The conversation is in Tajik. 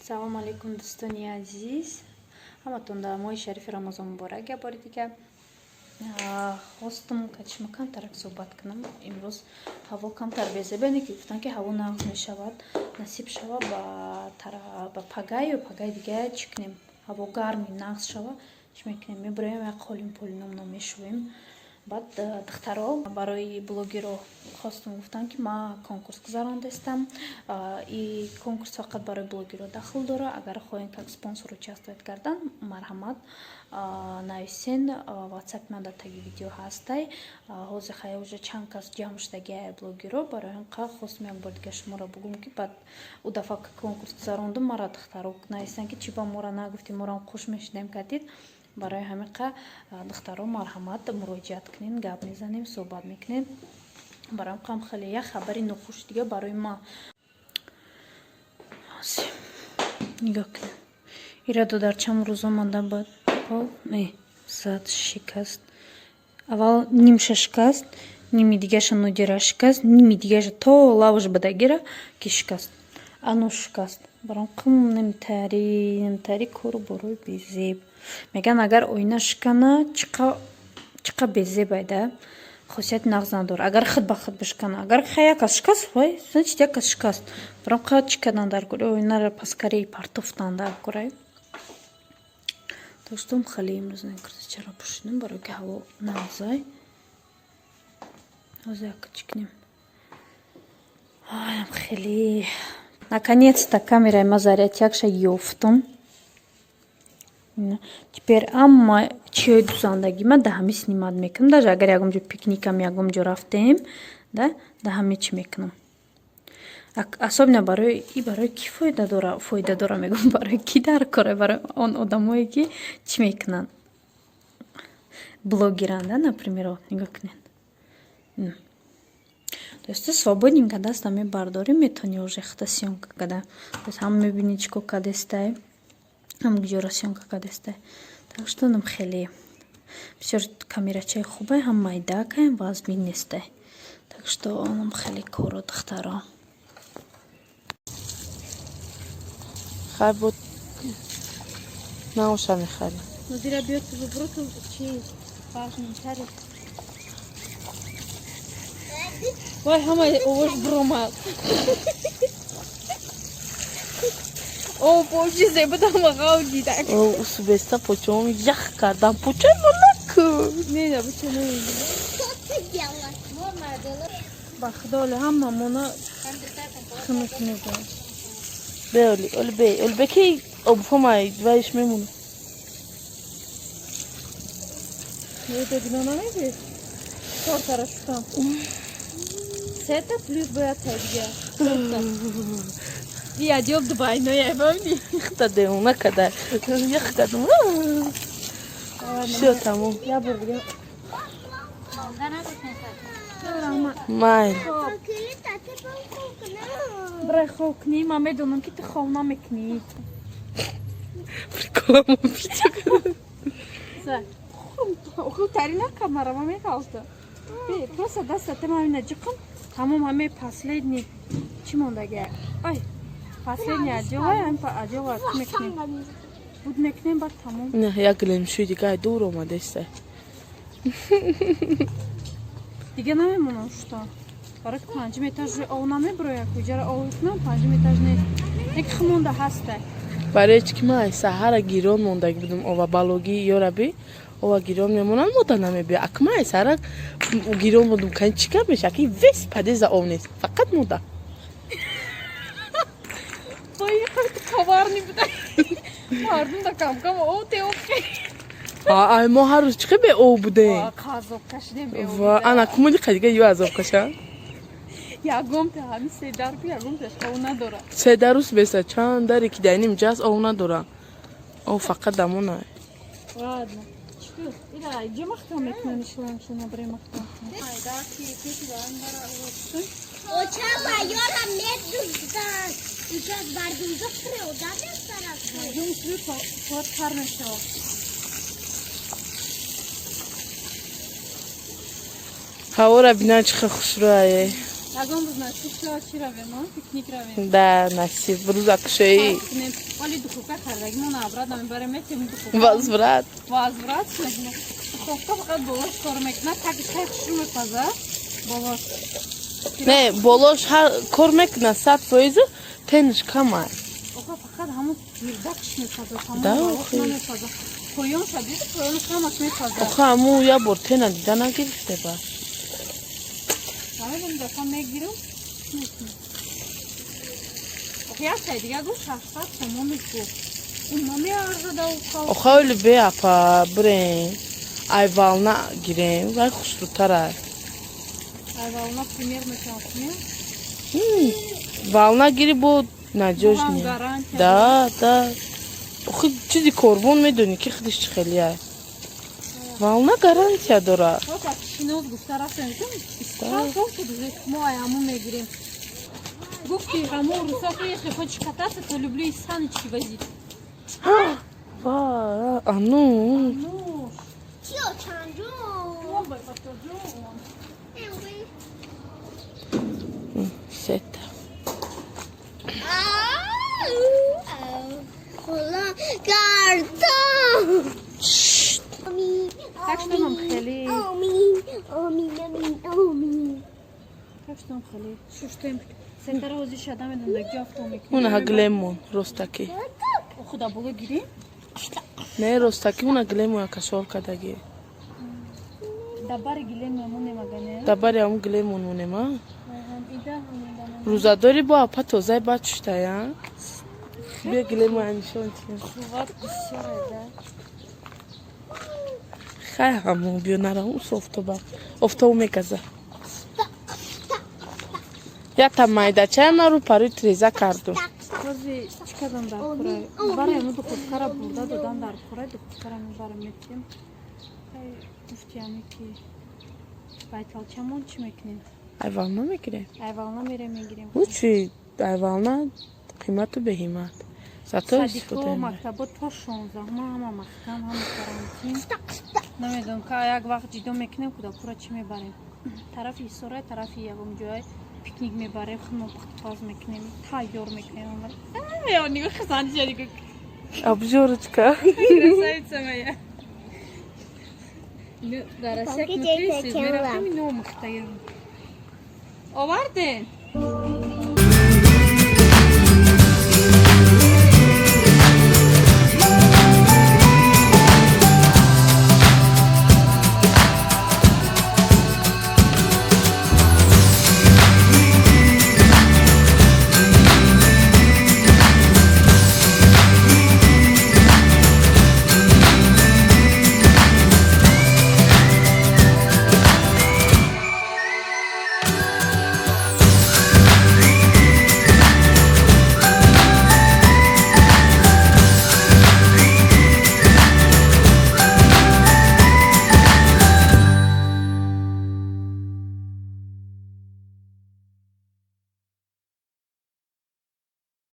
Салому алейкум, дӯстони азиз, ҳаматон дар моҳи шарифи Рамазон муборак. Як бори дига хостум качима камтарак суҳбат кунам. Имрӯз ҳаво камтар безебене, ки гуфтанд, ки ҳаво нағз мешавад, насиб шава, ба пагай ё пагаи дига чӣ кунем, ҳаво гарми нағз шава, чӣ мекунем, мебуроем, як қолин полиномно мешӯем. Баъд, духтаро, барои блогеро хостум гуфтам, ки ман конкурс гузарондастам. И конкурс фақат барои блогеро дахл дорад. Агар хоҳем как спонсор участвовать кардан, марҳамат, нависен. Ватсапи ман дар таги видео ҳастай. Ҳозир хай уже чанд кас ҷамъ шудагиай блогеро. Барои ҳам қа хостум як бор дига шуморо бугум, ки баъд ӯ дафъа ки конкурс гузарондум, мара духтаро нависанд, ки чӣ ба мора нагуфтӣ, морам хуш мешудем кардид. Барои ҳамин қа, духтаро, марҳамат, муроҷиат кунед, гап мезанем, суҳбат мекунем. Барои қам хеле як хабари нохуш дига барои ман. Нигоҳ кунед, ира додарчам рӯз омада бад, не зад, шикаст. Аввал нимша шикаст, ними дигаша Нодира шикаст, ними дигаша то лавш бадагира ки шикаст, ану шикаст. Баром қим немтари немтари кору борои безеб. Мегӯянд, агар оина шикана, чиқа безебай да, хосияти нағз надорад, агар худ ба худ бишкана. Агар хай як кас шикаст, вай, значит, як кас шикаст. Баром қа чӣ кардан дар кори, оинаро паскари партофтан дар корай. Достум, хеле имрӯз чаро пӯшидам, барое ки ҳаво нағзай. Ҳозир як чӣ кунем. Хеле наконец-то камераи ма зарядякша ёфтум. Теперь амма чиёи дузандагӣ ма да ҳами снимать мекунам. Даже агар ягон ҷо пикникам, ягон ҷо рафтем, да ҳами чӣ мекунам. Особенно барои и барои кӣ фоида дора, фоида дора мегӯям, барои кӣ дар кора, барои он одамое, ки чӣ мекунанд, блогеранд, например. Нигоҳ кунед, то есть свободненько даста мебардорӣ, метавонӣ уже худа съёмка када. Ҳам мебинӣ, чӣ кор кардестай, ҳам куҷоро съёмка кардестай. Так что нам хеле бисёр камерачаи хубай, ҳам майдакай, вазмин нестай. Так что нам хеле коро, духтаро. Хай, буд наоша мехарем. Нодира, биё, ту выбрал, ту чи важнейтари. Вай, ҳамаи овош буромад. О, почи будам ғав дидак. Усубеста почом ях кардам, почай монаку. Не, не, поча не. Ба худо, ҳама мона хунук мегӯяд. Беоли, оли бе, оли бе, ки обфомай вайш мемона. Не, намегӯед? Чортара шудам. Сета плюс бояд та дига. И адёб двойной, помни? Ихта деуна када. Ях кадам. Всё, тамом. Я бор дига. Майл. Брай, хоб кунӣ, ман медонам, ки ту хоб намекунӣ. Приколамо видео. Хуб тари накард, мара ма меғалта. Просто дастата ма ина ҷиқам, тамом, ҳаме последний чӣ мондаги? Ай, последний аҷова, аҷова мекунем. Буд мекунем, баъд тамом. Не, як лемшуи дига дур омадеста. Дига намемонам шута. Барои панҷум этаж ов намебирояд, куҷара ов кунам, панҷум этаж нест. Як химонда ҳаста. Барои чӣ ки ман саҳара гирон мондаги будам, ова балогӣ ёраби ова гирон мемонанд, мода намебиёд. Ак ман саҳара гирон будум, кани чӣ гап меша, ки вес падеза ов нест, фақат мода. Коварный буда. Мардум да кам-кам ов те ов. Ай, мо ҳар рӯз чӣ бе ов будем? Азоб кашидем бе ов. Ва ана кумуди қадига ё азоб каша? Ягон та ҳами се дар ку, ягон таш ов надора. Се дар рӯз беса чанд даре ки дар ним ҷаст ов надора. Ов фақат дамона. Ладно. Ира, иҷо махкам мекунем, шлангшона барои махкам. Айда ки пеши барам бара овоз. Очама ёра медузданд. Иҷоз бардузо пирода мезанад. Ҷон сӯи кор тар мешавад. Ҳавора бинан, чӣ хел хушрӯае. Ягон рӯз насиб шавад, чӣ равем, а? Пикник равем. Да, насиб, рӯза кушоӣ. Кунем. Духовка хардагимон обратно мебарем, метем духовка. Возврат. Возврат мекунем. Духовка фақат болош кор мекунад, так хеле хушрӯ мепаза. Болош. Не, болош кор мекунад 100%, тенш камай. Оха, фақат ҳамун гирдакш мепаза, тамом Да, болош охи. намепаза. Поёнша диди, поёнш ҳамаш мепаза. Охи, ҳаму як бор тена дида нагирифте ба. Намедонам, дафъа мегирам. Охи, як тай дига гуфт, 600 сомон гуфт. Ун намеарзада уха. Охи, оли бе, апа, бирем. Ай «Волна» гирем, вай хушрӯтарай. Ай «Волна» примерно чанд сомон? «Волна» гири, бо надёжнее. Гарантия. Да. Охи, чизи «Корвон» медонӣ, ки худиш чӣ хелия. «Волна» гарантия дорад. Ока, шинос гуфта рафтем. Чанд сол шуд уже, мо ай ҳамун мегирем. Гуфти ҳамун русо, ки если хочешь кататься, то люблю и саночки возить. Ва, ану. Ну, Чиё, чанҷон? Ой, патоҷон. Сета. Хола гардон. Так что нам хеле Амин, амин, амин. Так что нам хеле шуштем. Сетара ози шада медонам, дар ҷо авто мекунем. Уна глемон ростаки. Худа боло гирем. Не, ростаки уна глемон кашол кадаги. Дар бари гилем мемонем, агане. Дар бари ҳамун глемон монем, а? Ида. Рӯзадори бо апа тозаи баъд шуштая. Биё, глемон нишон тиям. Қувват бисёре да. Хай, ҳамон биё, нарам ус офтоба. Офтобу меказа. Якта майдачая ман рӯ парои треза кардум. Ҳози чӣ кардам дар кура? Барои ҳамун духовкара бурда додан дар кура, духовкара мебарем, метиҳем. Хай, гуфтиаме, ки байталчамон чӣ мекунем? Ай «Волна» мегирем. Ай «Волна» мерем, мегирем. Лучше ай «Волна», қимату беҳимат. Зато Садико, истифода. мактабо то 16-ма ҳама маҳкам, ҳама карантин. Намедонам, ка як вақт ҷидо мекунем, кӯдакура чӣ мебарем. Тарафи Ҳисорай, тарафи ягон ҷой пикник мебарем, худмон пухтупаз мекунем, тайёр мекунем. Я нигоҳ, хизанҷа нигоҳ. Обжорочка. Красавица моя. Ну, дар Россия Помогите, мефиристед, зачем мерафтем, вам? ино мухтагир. Оварден?